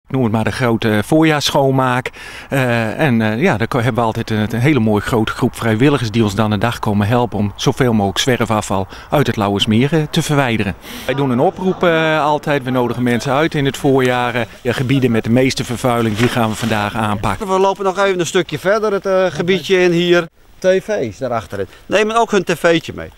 Noem het maar de grote voorjaarsschoonmaak. En ja, daar hebben we altijd een hele mooie grote groep vrijwilligers die ons dan een dag komen helpen om zoveel mogelijk zwerfafval uit het Lauwersmeer te verwijderen. Wij doen een oproep altijd, we nodigen mensen uit in het voorjaar. Ja, gebieden met de meeste vervuiling, die gaan we vandaag aanpakken. We lopen nog even een stukje verder het gebiedje in hier. TV's daarachterin. Nemen ook hun tv'tje mee.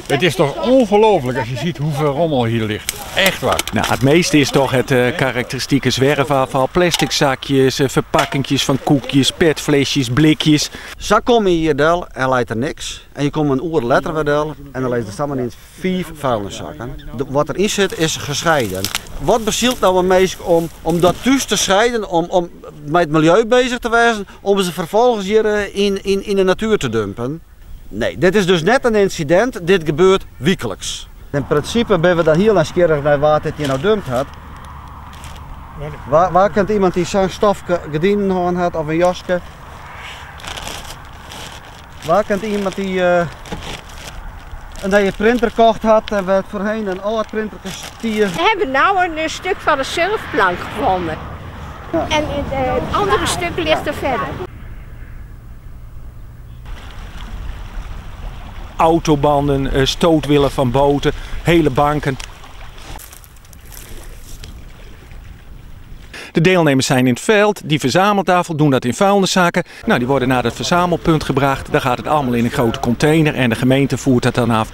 Het is toch ongelooflijk als je ziet hoeveel rommel hier ligt. Echt waar. Nou, het meeste is toch het karakteristieke zwerfafval. Plastic zakjes, verpakkingjes van koekjes, petflesjes, blikjes. Zo kom je hier del en leidt er niks. En je komt een oer letter weer del en dan ligt er samen in 4 vuilniszakken. Wat erin zit is gescheiden. Wat bezielt nou een mens om dat thuis te scheiden, om met het milieu bezig te wezen, om ze vervolgens hier in de natuur te dumpen? Nee, dit is dus net een incident, dit gebeurt wekelijks. In principe ben we dan heel nieuwsgierig naar waar dit hier nou dumpt had. Waar kent iemand die zo'n stofje gediend had of een jasje? Waar kent iemand die een nieuwe printer kocht had en werd voorheen een oud printer gestuurd? We hebben nou een stuk van een surfplank gevonden. Ja. En het andere stuk ligt er verder. Autobanden, stootwielen van boten, hele banken. De deelnemers zijn in het veld, die verzameltafel doen dat in vuilniszakken. Nou, die worden naar het verzamelpunt gebracht. Daar gaat het allemaal in een grote container en de gemeente voert dat dan af.